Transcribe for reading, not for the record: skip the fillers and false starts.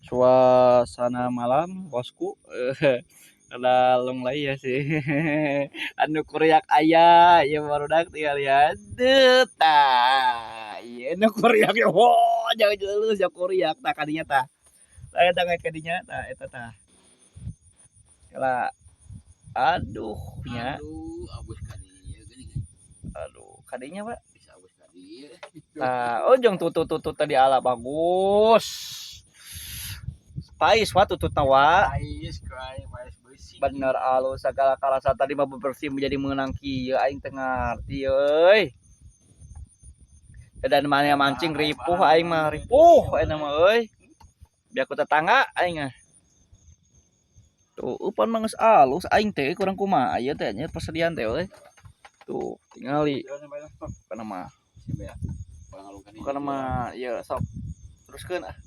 Suasana malam, bosku, ada lunglai ya sih. Anu kuriak aya ieu barudak tinggal lihat. Tah, ieu nu kuriak ya, oh, jauh jeulus ya kuriak tah kadinya tah. Tah eta kadinya tah eta tah. Kala aduh nya. Aduh, abus ka dieu geuning. Aduh, kadinya, Pak. Bisa abus ka dieu. Nah, oh, jeung tutut tutut tadi ala bagus. Pais wa tutut wa. Pais, kai, pais beusi. Bener, alus segala karasa tadi mah bersih menjadi menang kieu, aing teu ngarti euy. Dan mana mancing ripuh aing mah, ripuh aing mah euy. Biar ku tetangga aing mah. Tuh, upan mah geus alus aing teh kurang kumaha ieu teh nya persediaan teh euy. Tuh, tingali kana mah. Kana mah ieu sok. Teruskeun ah.